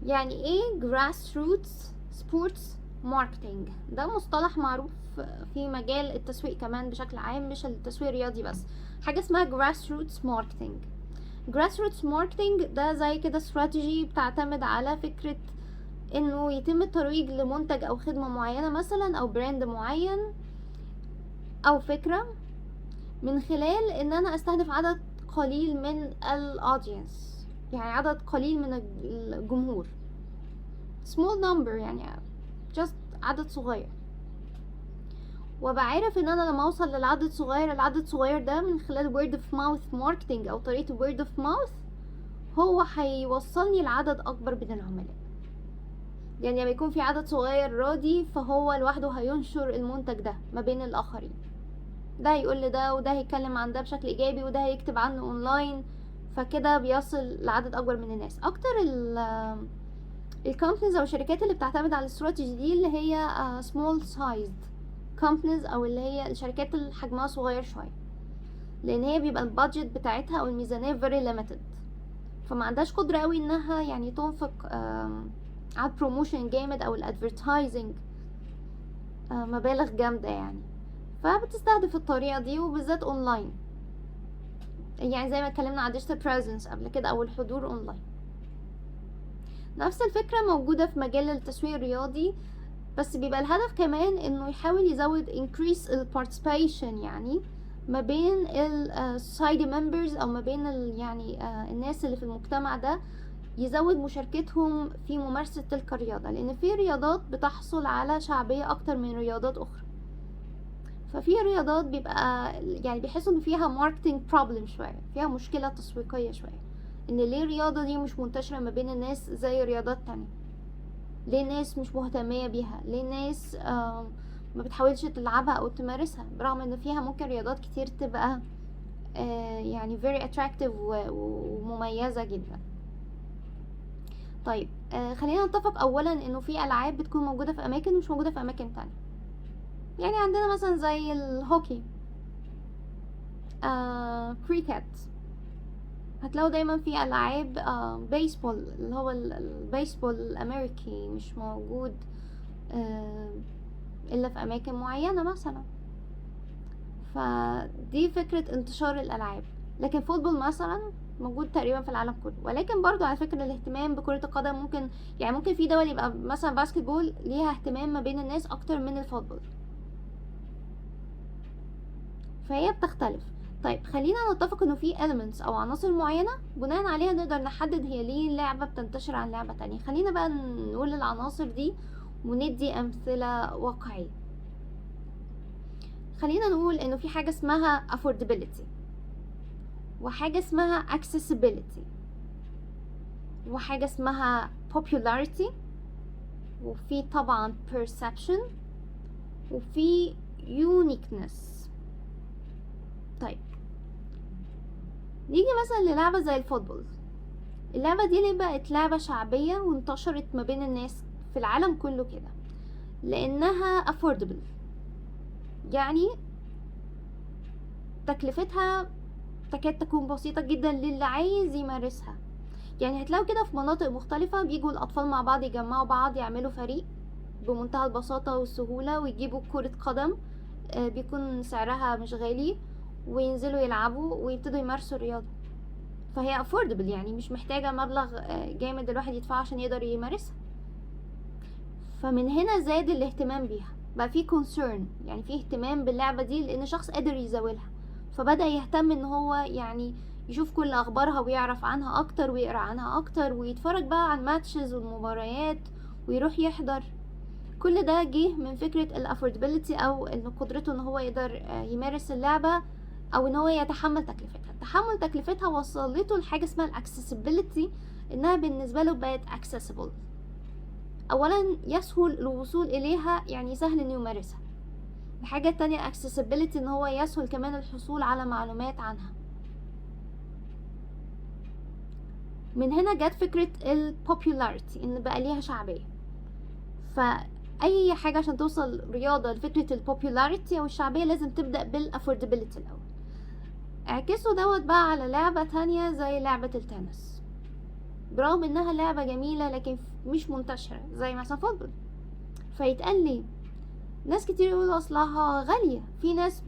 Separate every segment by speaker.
Speaker 1: يعني ايه grassroots sports marketing؟ ده مصطلح معروف في مجال التسويق كمان بشكل عام، مش التسويق الرياضي بس. حاجة اسمها grassroots marketing. grassroots marketing ده زي كده استراتيجي بتعتمد على فكرة انه يتم الترويج لمنتج او خدمة معينة مثلا، او brand معين او فكرة، من خلال ان انا استهدف عدد قليل من ال audience، يعني عدد قليل من الجمهور، small number، يعني just عدد صغير. وابقى عارف ان انا لما اوصل للعدد صغير، العدد الصغير ده من خلال word of mouth marketing او طريقة word of mouth هو هيوصلني لعدد اكبر من العملاء. يعني لما يكون في عدد صغير راضي، فهو لوحده هينشر المنتج ده ما بين الاخرين، ده هيقول لده، وده هيتكلم عن ده بشكل ايجابي، وده هيكتب عنه اونلاين، فكده بيصل لعدد اكبر من الناس. اكتر ال companies او الشركات اللي بتعتمد على الاستراتيجي دي اللي هي small sized companies، او اللي هي الشركات اللي حجمها صغير شويه، لان هي بيبقى ال budget بتاعتها او الميزانيه very limited، فما عندهاش قدره قوي انها يعني تنفق على ال promotion جامد او ال advertising مبالغ جامده يعني، فبتستهدف الطريقه دي، وبالذات اونلاين، يعني زي ما اتكلمنا على digital presence قبل كده او الحضور اونلاين. نفس الفكرة موجودة في مجال التسويق الرياضي، بس بيبقى الهدف كمان انه يحاول يزود increase ال participation، يعني ما بين ال society members او ما بين ال يعني الناس اللي في المجتمع ده، يزود مشاركتهم في ممارسة تلك الرياضة، لان في رياضات بتحصل على شعبية اكتر من رياضات اخرى. ففي رياضات بيبقى يعني بيحسوا ان فيها marketing problem شوية، فيها مشكلة تسويقية شوية، ان ليه الرياضة دي مش منتشرة ما بين الناس زي رياضات تانية، ليه الناس مش مهتمية بيها، ليه الناس ما بتحاولش تلعبها او تمارسها، برغم ان فيها ممكن رياضات كتير تبقى يعني very attractive ومميزة جدا. طيب، خلينا نتفق اولا انه في العاب بتكون موجودة في اماكن ومش موجودة في اماكن تانية. يعني عندنا مثلا زي الهوكي، كريكت، هتلاقوا دايما في العاب بيسبول، اللي هو البيسبول الامريكي مش موجود الا في اماكن معينة مثلا. فدي فكرة انتشار الالعاب. لكن football مثلا موجود تقريبا في العالم كله. ولكن برضو على فكرة الاهتمام بكرة القدم ممكن في دول يبقى مثلا basketball ليها اهتمام ما بين الناس اكتر من ال football، فهي بتختلف. طيب، خلينا نتفق انه في elements او عناصر معينة بناء عليها نقدر نحدد هي ليه لعبة بتنتشر عن لعبة تانية. خلينا بقى نقول العناصر دي وندي امثلة واقعية. خلينا نقول انه في حاجة اسمها affordability، وحاجة اسمها accessibility، وحاجة اسمها popularity، وفي طبعا perception، وفي uniqueness. طيب، نيجي مثلا للعبة زي ال football. اللعبة دي ليه بقت لعبة شعبية وانتشرت ما بين الناس في العالم كله كده؟ لأنها affordable، يعني تكلفتها تكاد تكون بسيطة جدا للي عايز يمارسها. يعني هتلاقوا كده في مناطق مختلفة بيجوا الأطفال مع بعض، يجمعوا بعض، يعملوا فريق بمنتهى البساطة والسهولة، ويجيبوا كرة قدم بيكون سعرها مش غالي، وينزلوا يلعبوا ويبتدوا يمارسوا الرياضة. فهي affordable، يعني مش محتاجة مبلغ جامد الواحد يدفعه عشان يقدر يمارسها. فمن هنا زاد الاهتمام بيها، بقى في concern، يعني في اهتمام باللعبة دي لان شخص قادر يزاولها، فبدأ يهتم ان هو يعني يشوف كل اخبارها ويعرف عنها اكتر ويقرا عنها اكتر ويتفرج بقى على ال matches والمباريات ويروح يحضر. كل ده جه من فكرة ال affordability، او ان قدرته ان هو يقدر يمارس اللعبة او ان هو يتحمل تكلفتها. تحمل تكلفتها وصلته لحاجة اسمها ال accessibility، انها بالنسبة له بقت accessible. اولا يسهل الوصول اليها، يعني سهل انه يمارسها. الحاجة التانية accessibility، ان هو يسهل كمان الحصول على معلومات عنها. من هنا جت فكرة ال popularity، ان بقى ليها شعبية. فأي حاجة عشان توصل رياضة لفكرة ال popularity أو الشعبية لازم تبدأ بال affordability الأول. اعكسوا دوت بقى على لعبة تانية زي لعبة التنس. برغم انها لعبة جميلة لكن مش منتشرة زي مثلا football. فيتقال ليه؟ ناس كتير يقولوا اصلها غالية. في ناس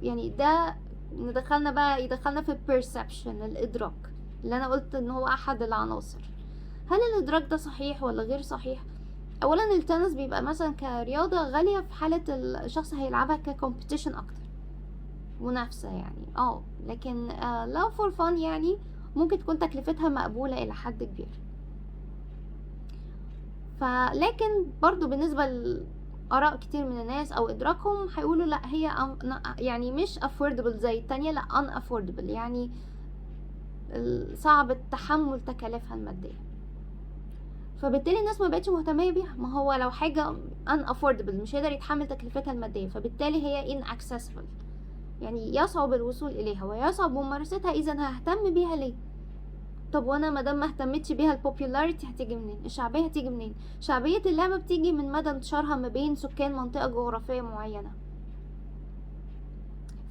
Speaker 1: يعني ده ندخلنا بقى، يدخلنا في perception، الادراك اللي انا قلت ان هو احد العناصر. هل الادراك ده صحيح ولا غير صحيح؟ اولا التنس بيبقى مثلا كرياضة غالية في حالة الشخص هيلعبها ك competition اكتر، منافسة يعني، لكن لو for fun يعني ممكن تكون تكلفتها مقبولة الى حد كبير. فلكن برضو بالنسبة لآراء كتير من الناس او ادراكهم هيقولوا لا هي يعني مش affordable زي التانية، لا unaffordable يعني صعب التحمل تكاليفها المادية. فبالتالي الناس ما بقتش مهتمية بيها. ما هو لو حاجة unaffordable مش هيقدر يتحمل تكلفتها المادية، فبالتالي هي inaccessible يعني يصعب الوصول إليها ويصعب ممارستها، إذا ههتم بيها ليه؟ طب وانا ما دام ما اهتمتش بيها ال popularity هتيجي منين؟ الشعبية هتيجي منين؟ شعبية اللعبة بتيجي من مدى انتشارها ما بين سكان منطقة جغرافية معينة،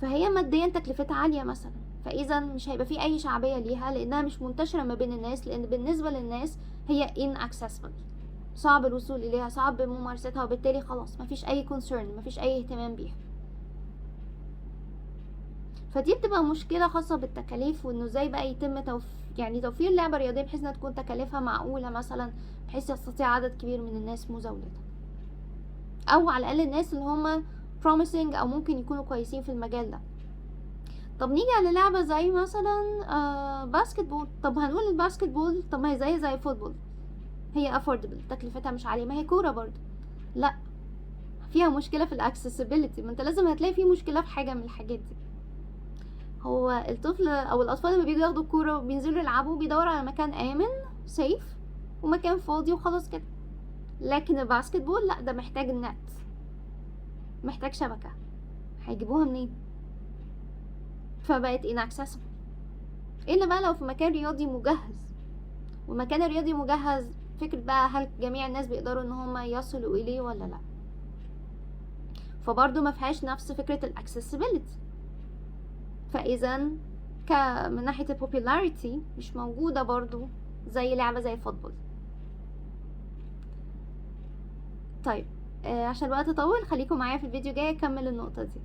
Speaker 1: فهي ماديا تكلفتها عالية مثلا، فاذا مش هيبقى في اي شعبية ليها لانها مش منتشرة ما بين الناس، لان بالنسبة للناس هي inaccessible، صعب الوصول اليها، صعب ممارستها، وبالتالي خلاص مفيش اي concern، مفيش اي اهتمام بيها. فدي بتبقى مشكلة خاصة بالتكاليف، وانه ازاي بقى يتم يعني توفير لعبة رياضية بحيث انها تكون تكاليفها معقولة مثلا، بحيث يستطيع عدد كبير من الناس مزاولتها، او على الاقل الناس اللي هما promising او ممكن يكونوا كويسين في المجال ده. طب نيجي على لعبة زي مثلا basketball. طب هنقول ال basketball، طب ما هي زي football، هي affordable، تكلفتها مش عالية، ما هي كورة برضو. لا، فيها مشكلة في ال accessibility. ما انت لازم هتلاقي في مشكلة في حاجة من الحاجات دي. هو الطفل او الاطفال لما بييجوا ياخدوا الكورة وبينزلوا يلعبوا بيدوروا على مكان امن safe ومكان فاضي وخلاص كده. لكن ال basketball لا، ده محتاج نت، محتاج شبكة، هيجيبوها منين؟ فبقت inaccessible. الا بقى لو في مكان رياضي مجهز، والمكان الرياضي مجهز فكرة بقى هل جميع الناس بيقدروا ان هما يصلوا اليه ولا لا، فبرضه ما فيهاش نفس فكرة ال accessibility. فاذا من ناحية ال popularity مش موجودة برضو زي لعبة زي ال football. طيب عشان الوقت طول خليكم معايا في الفيديو جاي اكمل النقطة دي.